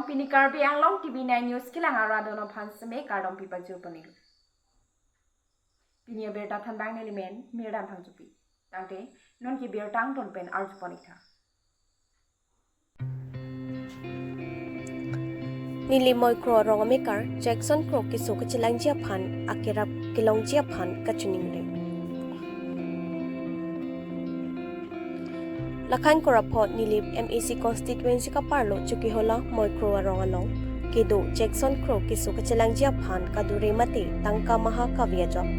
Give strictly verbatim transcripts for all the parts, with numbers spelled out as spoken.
Pini Karbi Anglong T V nine News kelang arat atum aphan seme kardom pipajir ponlo. Pini abirta thanbang neli men Mirdan Phangchopi. Tangte non ke birta angton pen arju pon-ik tha. Nilip Moikro arong amekar Jackson Kro keso kachelangji aphan akerap kelongji aphan kachiningri. Lakhan Kora pho Nilip M A C constituency kaparlo Chokihola Moikro arong along kedo Jackson Kro keso kachelangji aphan kadure mate tangka maha kave ajok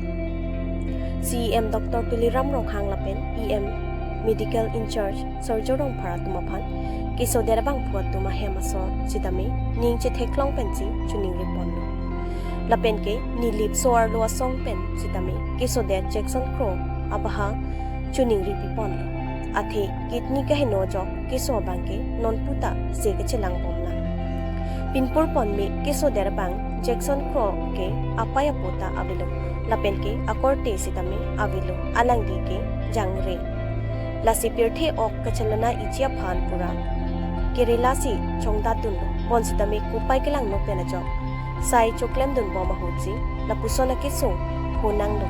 C E M Doctor Tuliram Ronghang lapen E M Medical in-charge Surjo Rongphar atum aphan kesodet abangphu atum ahem asor sitame ning chetheklong pensi chiningri ponlo. Lapen ke Nilip so-arlo asong pen sitame kesodet Jackson Kro abaha chiningri piponlo. Athe kidney kaheno ajok keso abangke non puta se kachelang bomlang. Pinpur ponme kesodet abang Jackson Kro ke apei apo ta avelo. Lapen ke akorte sitame avelo. Alangli ke jangre. Lasi pirthe ok kachelana iji aphan pura kerela si chongdatdunlo. Bonsitame kopai kelangno pen ajok sai choklemdun bom ahutsi lapuson akeso honanglo.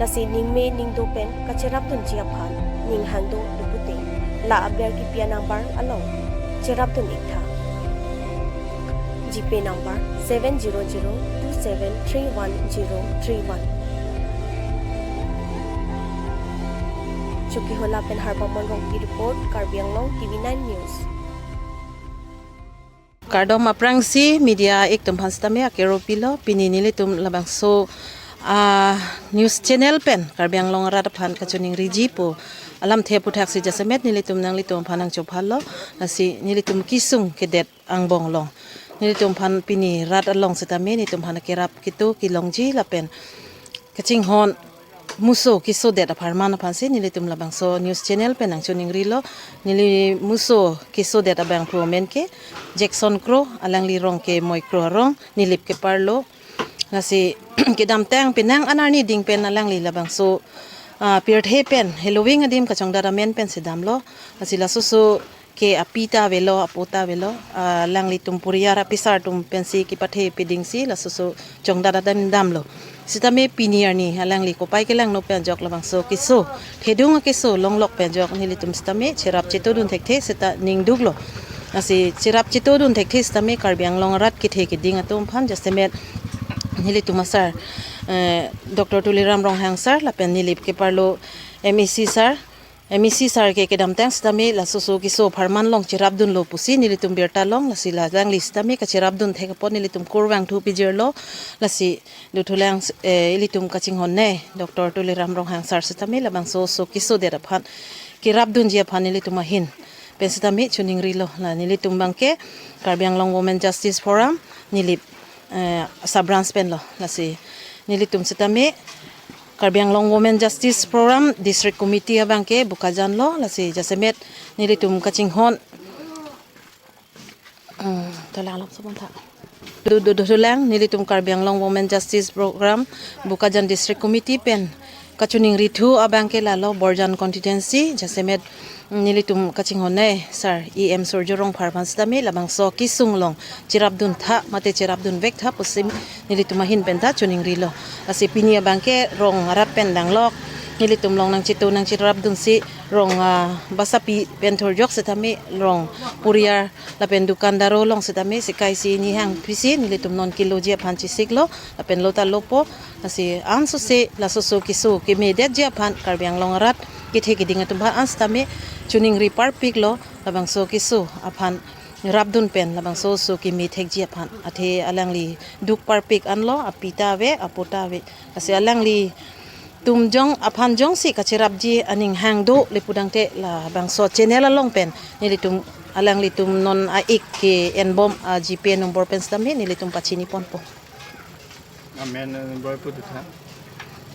Lasi ningme ningdo pen kacherapdunji aphan ning hangdo pute la aber kipi a-number along cherapdun-ik tha. GPay number seven zero zero two seven three one zero three one. Chokihola pen Harbamon Rongpi report, Karbi Anglong T V nine News. Kardom aphrangsi media ik atum aphan sitame akero pilo. Pini nelitum labangso, ah, news channel pen Karbi Anglong arat aphan kachiningriji pu alamthe aphuthak si jasemet nelitum nanglitum aphan nangchophalo. Lasi nelitum kesung kedet angbong along nelitum aphan pini rat along sitame nelitum aphan kerap kedo kelongji lapen kachinghon muso kesodet apharman aphansi nelitum labangso news channel pen nangchiningrilo. Neli muso kesodet abangphu amen ke Jackson Kro, alangli rong ke Moikro arong, Nilip keparlo. Lasi kedamtang penang an arni ding pen alangli labangso, ah, pirthe pen heloving adim kachongdat amen pensi damlo. Lasi lasoso ke api ta avelo, apo ta avelo, ah, alanglitum puriar apisar atum pensi kepathe pedingsi lasoso chongdat adim damlo. Sitame pini arni alangli kopai kelangno pen ajok labangso keso, thedung akeso longlok pen ajok nelitum sitame cherap chetodun thekthe seta ning duklo. Lasi cherap chetodun thekthe sitame Karbi Anglong arat kethe keding atum aphan jasemet nelitum asar, eh, Doctor Tuliram Ronghang sir lapen Nilip keparlo M A C sir, M A C sir ke kedamtang sitame lasoso keso apharman along cherapdunlo pusi nelitum birta long, lasi la alangli sitame kacherapdun thek apot nelitum kurvangthu pijirlo. Lasi dothulang, eh, ilitum kachinghon ne Doctor Tuliram Ronghang sir sitame labangso so kesodet aphan kerapdunji aphan nelitum ahin pen sitame chiningrilo. La nelitum abangke Karbi Anglong Women Justice Forum, Nilip, eh, sub branch penlo. Lasi nelitum sitame Karbi Anglong Women Justice Forum District Committee abangke Bokajan lo. Lasi jasemet nelitum kachinghon, eh, tolang lom somon tha. Do, do, dothulang nelitum Karbi Anglong Women Justice Forum Bokajan District Committee pen kachiningrithu abangke lalo Borjan constituency, jasemet nelitum kachinghon ne sir E M Surjo Rongphar aphan sitame labangso kesung along cherapdun tha mate cherapdun vek tha pusi nelitum ahin pen ta chiningrilo. Lasi pini abangke rong arat pen danglok nelitum along nangcheto nangcherapdunsi rong, ah, basapi pen thurjok sitame rong puriar lapen dukandaro along sitame sikai si nihang phisi nelitum non kiloji aphan chesiklo lapen lo ta lopo. Lasi ansose lasoso keso kemedetji aphan Karbi Anglong arat kethe keding atum aphan an sitame chiningri parpiklo labangso keso aphan rapdun pen labangso so keme thekji aphan. Athe alangli duk parpik anlo, api ta ave, apo ta ave. Lasi alanglitum jong aphan jongsi kacherapji aning hang do le pudangte labangso channel along pen nelitum alanglitum non a-ik ke-enbom a-GPay number pen sitame nelitum pachini ponpo. Amen, eh, boy put it, ha?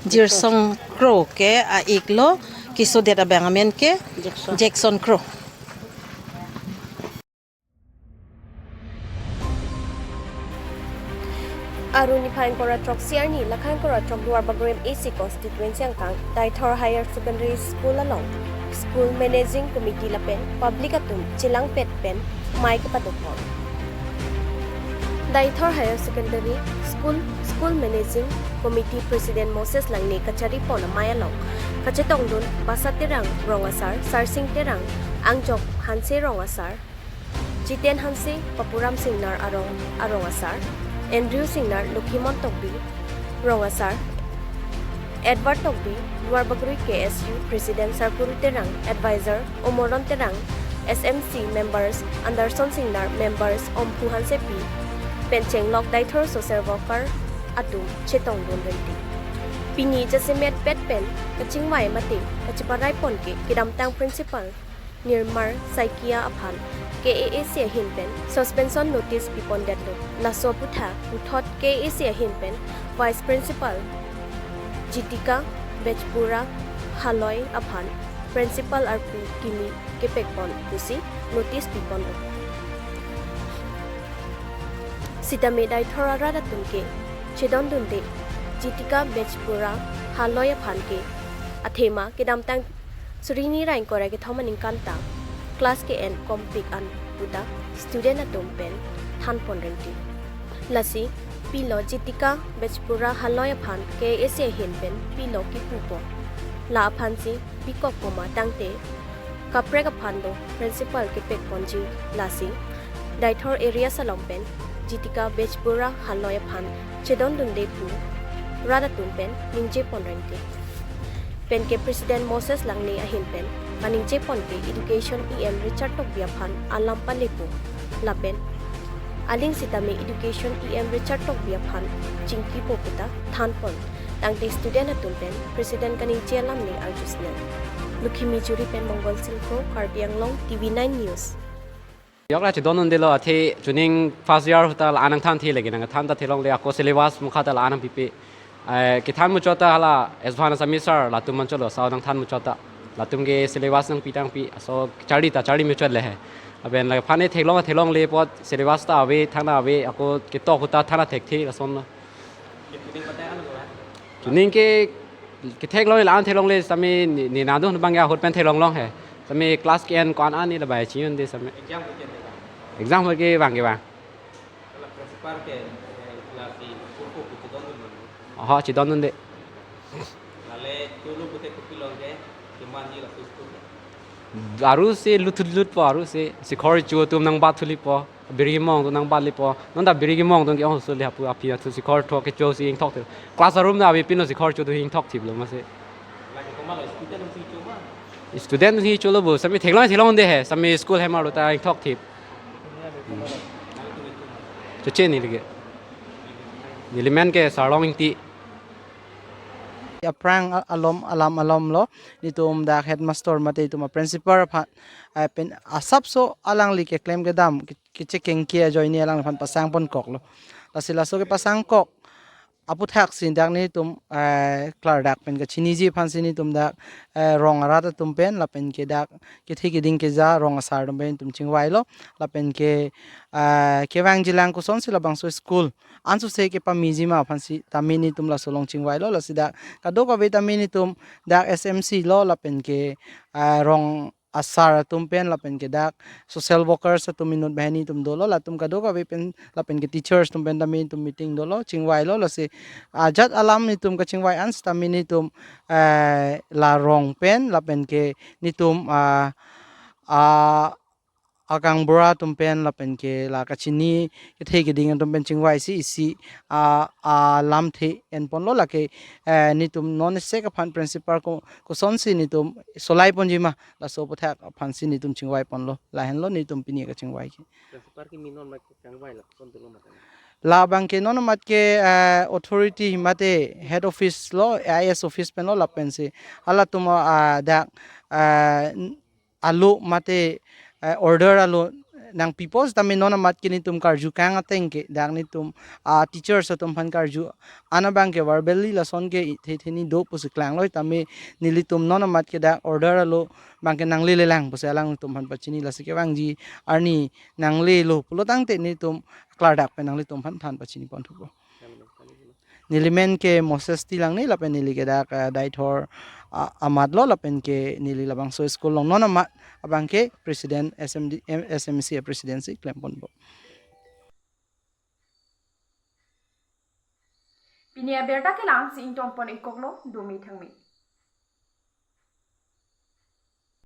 Jirsong Kro ke a-iklo, kesodet abang amen ke Jackson. Jackson Kro. Arni phai ingkoi ra throksi arni Lakhan Kora throk Duar Bagori M A C constituency angkang Deithor Higher Secondary School along School Managing Committee lapen public atum chelangpet pen mei kepadopon. Deithor Higher Secondary School School Managing Committee President Moses Langne kachari pon amei along kachetongdun Basa Terang rong asar, Sarsing Terang, Angjok Hanse rong asar, Jiten Hanse, Papuram Singnar arong arong asar, Andrew Singnar, Lokhimon Tokbi rong asar, Edward Tokbi, Duarbagori K S U President Sarkuru Terang, Advisor Omoron Terang, S M C members Anderson Singnar, members Omphu Hansepi, pen chenglok Deithor social worker atum chetongdun renti. Pini jasemet pet pen kachingvai mate kachiparai pon ke kedamtang principal Nirmal Saikia aphan K A A C ahin pen suspension notice pipon detlo. Laso aputhak puthot K A A C ahin pen Vice Principal Jitika Bechpura Haloi aphan Principal arpu kimi kepek pon pusi notice pipon lo. Sitame Deithor arat atum ke chedondunde Jitika Bechpura Haloi aphan ke athema kedamtang suri hini ra ingkoi ra kethom aningkan ta class ke-en kompik an puta student atum pen than pon renti. Lasi pilo Jitika Bechpura Haloi aphan K A A C ahin pen pilo kipu pon. La aphan si pikok poma tangte kaprek aphan do principal kepek ponji, lasi Deithor area along pen Jitika Bechpura Haloi aphan chedondunde pu rat atum pen ningje pon renti. Pen ke President Moses Langne ahin pen kaningje pon ke Education E M Richard Tokbi aphan alam palepo. Lapen aling sitame Education E M Richard Tokbi aphan chingkipo puta than pon. Tangte student atum pen President kaningje alam ne arju sinang. Lukhimi Juri pen Mongol Singkho, Karbi Anglong, T V nine News. Yok la chedondundelo, athe chuning first year ahut ta la-an nangthan the lagi, nangthan ta thelongle, ako syllabus mukha ta la-an nangpipe. Eh, kethan muchot ta hala S Bhan Assamese sir latum manchotlo, sao nangthan muchot ta. Latum ke syllabus nangpi tangpi, aso charli ta charli muchot le he. Lapen la aphan ne theklong theklongle apot syllabus ta ave, than ave, ako ketok ahut ta than thekthe, lason lo. Chuning ke, ketheklongle, la-an theklongle, sitame ne, ne nangdun abang ke ahut pen theklong long he. Sitame class ke-en ko-an an ne labang chiyunde sitame. Exam ke bang ke bang. Aha, chedondunde. Aru si lut lut po, aru si sikhor cho atum nangbat thulipo. Biri kemong atum nangbat lipo. Non ta biri kemong atum ke-ong suli hapu aphi athu sikhor tho kecho si ingthok the. Class room na ave pinlo sikhor cho atum ingthok thiplo masi. Student si cholo bo, sitame theklong theklongde he, sitame school hem arlo ta ingthok thip. Choche neli ke. Neli men ke Sarlong Ingti. Aphrang a-, alom, alam alomlo, netum dak headmaster mate netum a-principal aphan, eh, pen asapso alangli keklem kedam, ke-, kechekengke ajoine alangliphan pasang ponkoklo. Lasi laso kepasang kok aputhaksi dak netum, eh, klardak pen kachiniji aphansi netum dak, eh, rong arat atum pen lapen ke dak kethe keding keja rong asar atum pen netum chingvailo, lapen ke, eh, kevangjilang kosonsi labangso school ansose kepamiji ma aphansi tame netum laso along chingvailo, lasi dak kadokave tame netum dak S M C lo lapen ke, eh, rong asar atum pen lapen ke dak social workers atum inut banghini atum dolo, latum kadokave pen lapen ke teachers atum pen tame netum meeting dolo, chingvailo, lasi ajat alam netum kachingvai an sitame netum, eh, la rong pen lapen ke netum, ah, ah, akangbura atum pen lapen ke la kachini kethe keding atum pen chingvaisi isi, ah, ah, lamthe enponlo, lake, eh, netum non sek aphan principal ko, kosonsi netum solai ponji ma, laso aputhak aphansi netum chingvai ponlo, lahenlo netum pini kachingvai ke. Principal ke mi non mat ke kangvai la koson tulo mate. Labang ke non mat ke, eh, authority mate head office lo, I A S office pen lo lapensi halatum, ah, dak, ah, alo mate, eh, order alo nangpipo sitame non mat ke netum karju kang ateng ke dak netum, ah, teachers atum aphan karju an abang ke verbally lason ke ithe theni do pusi klanglo, tame nelitum non mat ke dak order alo abang ke nanglelelang pusi alangtum aphan pachini, lasi kevangji arni nanglelo pulo tangte netum klardak pen nanglitum aphan than pachini ponthupo. Neli men ke Moses T. Langne lapen neli ke dak, eh, Deithor, ah, amat lo lapen ke neli labangso school along non amat abang ke president S M D, em, S M C a-president si klem ponpo. Pini abirta kelang si ingtonpon-ikoklo, dome thangme.